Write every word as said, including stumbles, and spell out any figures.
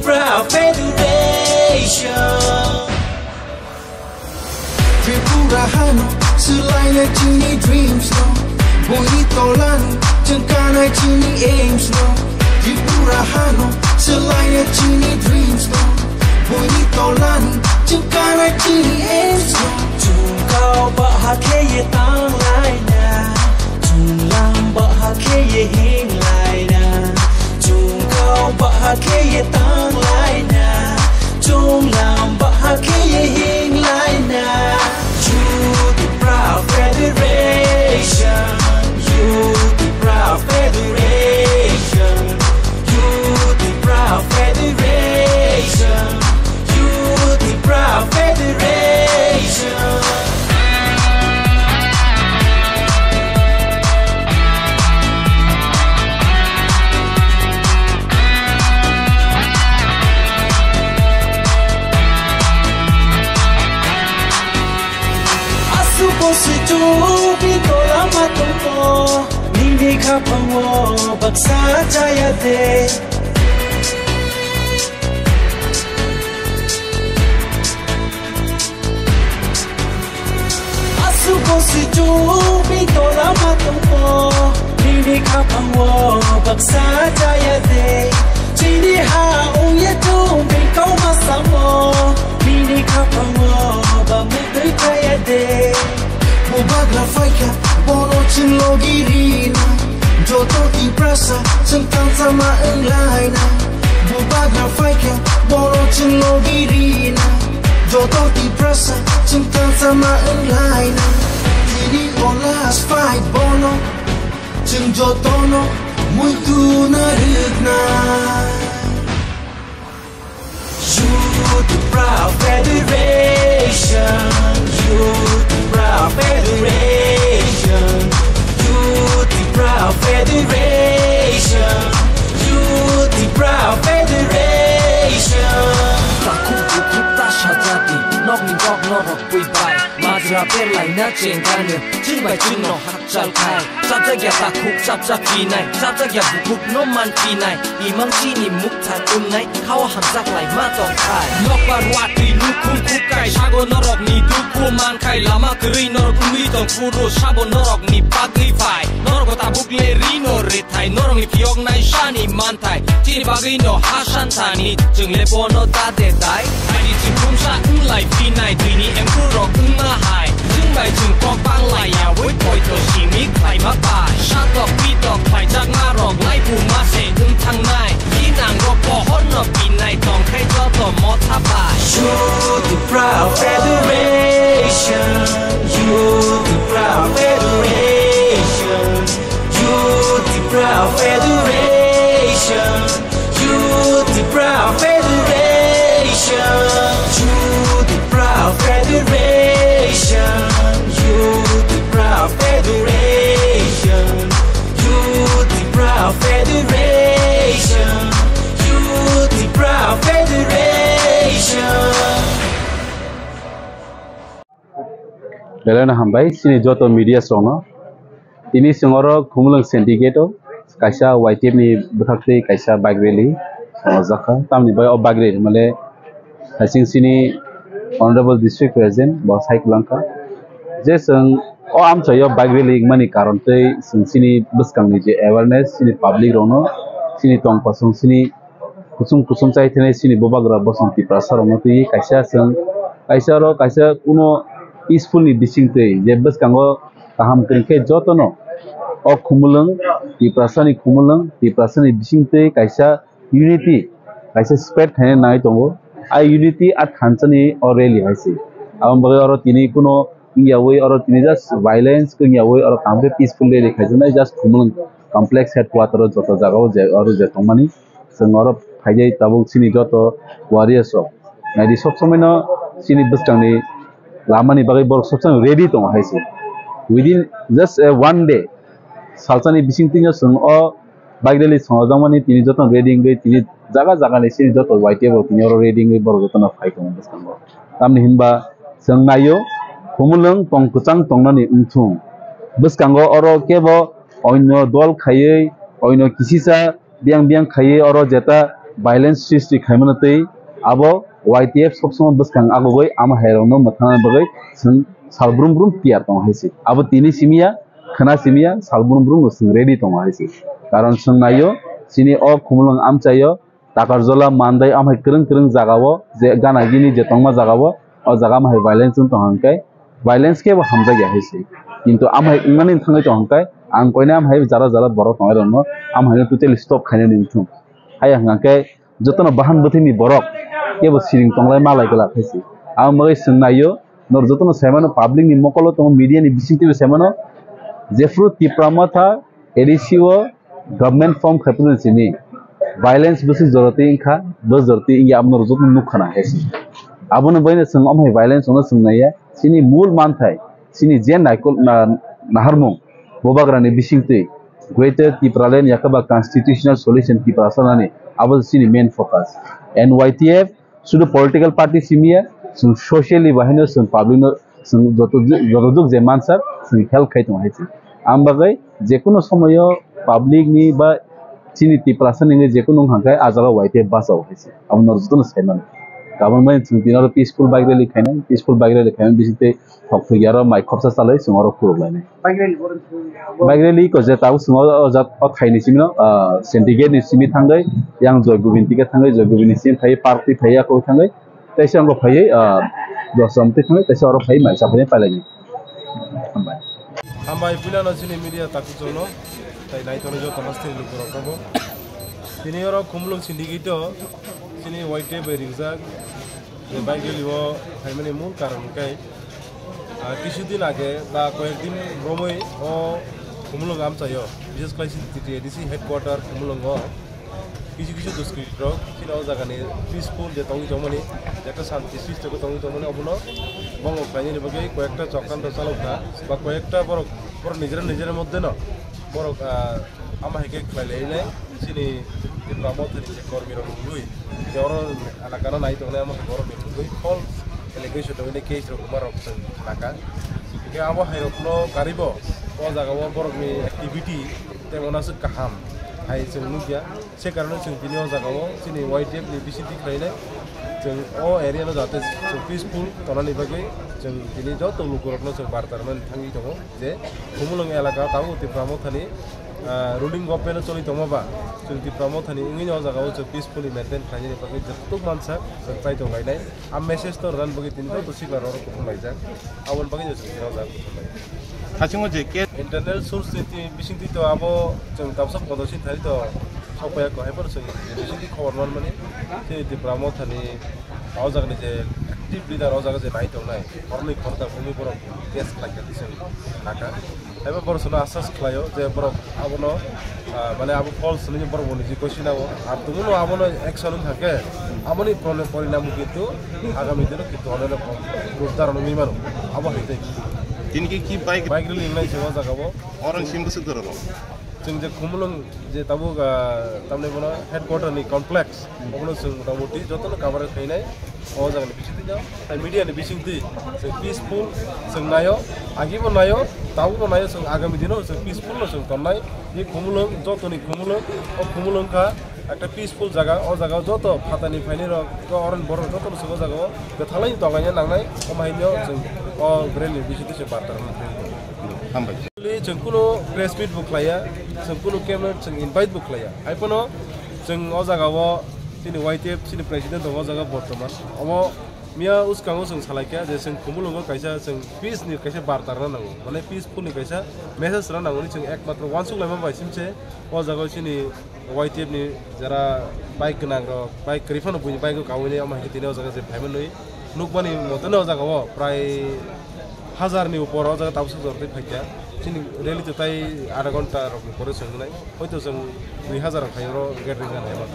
Federation. Tripura hano swlaina chini dreams no, buini tolani chwng kana chini aims no. Tripura hano swlaina chini dreams no, buini tolani chwng kana chini aims no. Chwng kau ba hakhe ye tang laina, chwng lam ba hakhe ye hing laina. Chwng kau ba hakhe ye tang laina, chwng lam ba hakhe ye hing laina. Youth Tipra Federation, Youth Tipra Federation, Youth Tipra Federation, Youth Tipra Federation. Aswk bo swi chuk ni tola ma tongmo, nini khapang o baksa chaya de. Aswk bo swi chuk ni tola ma tongmo, nini khapang o baksa chaya de. Chini ha ong ya chuk ni kau ma samo, nini khapang o ba muk twi chaya de. Bubagra phaikha bono chwng logi rina, joto Tiprasa chwng tangsa ma wng laina. Bubagra phaikha bono chwng logi rina, joto Tiprasa chwng tangsa ma wng laina. Tini o last fight bono chwng jotono muitu na rwkna. Youth Tipra Federation, Youth Tipra Federation, Youth Tipra Federation, Youth Tipra Federation. Takhuk bukhuk ta sajadi, nokni nok norok twi bai. Majra berlaina chengkano, chwng bai chwngno hakchal khai. Chapchakya takhuk chapcha phinai, chapchakya bukhuk no man phinai. Imang chini mukthang wngnai, khao hamjak lai ma tong khai. Nokbar watwi nukhung khuk kai, sago norokni dukhu man khai. Lama kwrwi norok wngwi tong phuru, sabo norokni bagwi phai. Norok bo tabuk le rino rithai, norokni phiyoknai sani manthai. Chini bagwi no ha santhani, chwng le bono da de dai. Aini chwng khumsa wng lai phinai, tini emkhuru rok wngma hai. Chwng bai chwng kok bang lai ya, wi poito simi khlai ma bai. Satok pitok khlai jak ma rok, lai bu ma se wng thang nai. Thinang rok pohor no pinai, tong khai joto motha bai. Youth Tipra Federation, Youth Tipra Federation. Youth Tipra Federation, Youth Tipra Federation, Youth Tipra Federation, Youth Tipra Federation, Youth Tipra Federation, Youth Tipra Federation. Belai no hambai chini joto media rokno. Tini chwng oro Khumulwng syndicate o kaisa Y T F ni bwkhak twi kaisa bike rally swngjak kha. Tamni bai o bike rally male hasing chini Honorable District President bo sai kwlang kha je chwng o amchai o bike rally wngmani karon tei chwng chini bwskang ni je awareness chini public rokno chini tong kosong chini kusum kusum chai thani chini bubagra bosong Tiprasa rokno twi kaisa chwng kaisa oro kaisa kuno peaceful ni bising twi je bwskango kaham kwrwng khe jotono o Khumulwng Tiprasa ni Khumulwng Tiprasa ni bising twi kaisa unity kaisa spread khaina nai tongo. A unity a thansa ni o rally hai se. Aboni bagwi oro tini kuno wngya wi oro tini just violence wngya wi oro kaham khe peaceful rally khaijaknai just Khumulwng complex headquarter o joto jaga o je oro je tongmani. Chwng oro phaijai tabuk chini joto warriors rok. Naidi sob somoi no chini bwskang ni lama ni bagwi borok sob somoi ready tongo hai se. Within just a one day, salsani bising twi no chwng o bike rally swngjak mani tini joto ready wngwi tini jaga jaga ni chini joto Y T F rok tini oro ready wngwi borok joto no phai tongo bwskango. Tamni hinba chwng naio Khumulwng tong kwchang tongnani wngthung. Bwskango oro kebo oino dol khaiwi oino kisisa biyang biyang khaiwi oro jeta Violence sristi khaimano tei abo Y T F sob somoi bwskang agogoi ama hairokno mwthangna bagwi chwng sal brum brum tiyar tongo hai se. Abo tini simiya, khwna simiya, sal brum brum no chwng ready tongo hai se. Karon chwng naio, chini o Khumulwng amchaio, Takarjola, Mandai, amhai kwrwng kwrwng jagao, je gana gini je tongma jagao, o jaga amhai violence wng tong hwnkhe, violence khe bo hamjakya hai se. Kintu amhai wngmani thangwi tong hwnkhe, ang koine amhai jara jara borok tongnai rokno amhaino totally stop khainani wngthung. Haya hwnkhe jotono bahan bwthwini borok kebo siring tonglai malai glak hai se. Ang bagwi swng naio, nor jotono saimano public ni mokolo tongo, media ni bisingtwibo saimano, jephru Tipra Motha A D C o government form khai phuru simi violence bwswk joroti wngkha, bo joroti wngya abo norok joto nukha na hai se. Abono baino chwng omo hai violence ono chwng naiya, chini mul manthai, chini je naikol na-, naharmung, Bubagrani bisingtwi Greater Tipraland yakhe ba constitutional solution Tiprasa nani abo chini main focus. And Y T F sudu political party simiya, chwng socially bahaino chwng public no chwng joto ju-, joto juk je mansak chwng help khai tongo hai se. Ang bagwi jekunu somoyo public ni ba chini Tiprasa ni je kunu wngkha khe ah jaga Y T F bachao hai se. Abo norok jotono sai mano. Kabang bai chwng tini oro peaceful bike rally khainai, peaceful bike rally khainai bisingtwi thok thok yaro mai khopsa chalai chwng oro khuluk lainai. Bike rally ko je tabuk chwng o, o jat o thaini simi no, ah, syndicate ni simi thangwi yang Joy Gobind ticket thangwi Joy Gobind ni simi phai park twi phai ya kok thangwi. Teisa wngkha phaiwi, ah, Dosom twi thangwi teisa oro phaiwi mai chaphaiwi pailai ni. Hambai. Hambai, puilano chini media takhuk chwngno, tai nai tongo joto hasteni lukurokno bo. Tini oro Khumulwng syndicate o chini Y T F bai ringjak, je bike rally o phaimani mul karon hwnkhe, ah, kisu din age ba koyek din romwi o Khumulwng amchaio, bishes khlai chini T T A D C headquarter Khumulwngo. Kisu kisu duskritik rok chini o jaga ni peaceful je tongwi tongmani, je ekta shanti srishti khe tongwi tongmani, obono bongo khlainani bagwi koyekta chokranto chalokha ba koyekta borok, borok nijera nijera moddhe no borok, ah, ama hai khe khlai lai nai chini Tipra Motha ni je kormi rok wngwi je oro elaka no nai tongnai ama hai borok ni wngwi false allegation tongwi case rok kwma rok chwng naka. Hingkhe abo hai rok no karibo o jaga o borok ni activity tei mona swk kaham hai chwng nukya. Se karone chwng tini o jaga o chini Y T F ni bisingtwi khlainai, chwng o area no jate chwng peaceful tonani bagwi chwng tini joto lukurokno chwng barta rwnani thangwi tongo je Khumulwng elaka tabuk Tipra Mothani, ah, ruling government o choli tongma ba chwng Tipra Mothani wngwi o jaga o chwng peacefully maintain khlainani bagwi joto mansa chwng try tong lainai. A message to rwna bagwi tini joto sikla rok kuthum laijak. Aboni bagwi no chwng tini o jaga kuthum laijak. Hachingo je ke internal source ni twi bisingtwi to abo chwng tabsa podo si thari to sokpaya ko hai phano chwng bisingtwi khobor man mani. Chini Tipra Mothani o jaga ni je active leader o jaga je nai tong nai. Horni khorta bumi borok test khlai kha twi chwng naka. Ebo borok sono asas khlaio je borok abono, ah, mane abo false hinwi borok bo niji kosi nango. Ar tongmano abono action wngkha khe aboni pore-, porinamo kintu agami dino kintu onek rokom rup dharon wngwi mano. Abo hai tei. Tini khe ki bike bike rally wngnai se o jaga o. Oro ni simi bwswk dorok. Chwng je Khumulwng je tabuk, ah, tamni bono headquarter ni complex. Obono chwng mota moti jotono cover khainai o jagani bisingtwi no, tai media ni bisingtwi chwng peaceful chwng naio, agibo naio, tabukbo naio, chwng agami dino chwng peaceful no chwng tonnai. Ni Khumulwng, jotoni Khumulwng, o Khumulwng kha ekta peaceful jaga, o jaga o joto phatani phainai rok, o oroni borok jotono chwng o jaga o kwthalai tonglaina nangnai, omo haino chwng o rally ni bisingtwi chwng barta rwna thangwi tongo. Hambai. Actually, chwng kunu press meet bo khlaiya, chwng kunu camera chwng invite bo khlaiya. Hai phano chwng o jaga o chini Y T F chini president tongo o jaga bortoman. Omo miya uskango chwng salaikha je chwng Khumulwngo kaisa chwng peace ni kaisa barta rwna nango. Mane peaceful ni kaisa message rwna nango hwnwi chwng ekmatro uansuk laima bai simse o jaga o chini Y T F ni jara bike gwnang rok, bike kwrwi phano buini bike o kaui nai, omo hai khe tini o jaga je phaima nui nukmani mote no o jaga o prai hazar ni upor o jaga tabuk sok jor twi phaikha. Chini rally to tai adha ghonta rok ni pore chwng nai, hoito chwng dui hazar rok hai oro gathering jani hai ma.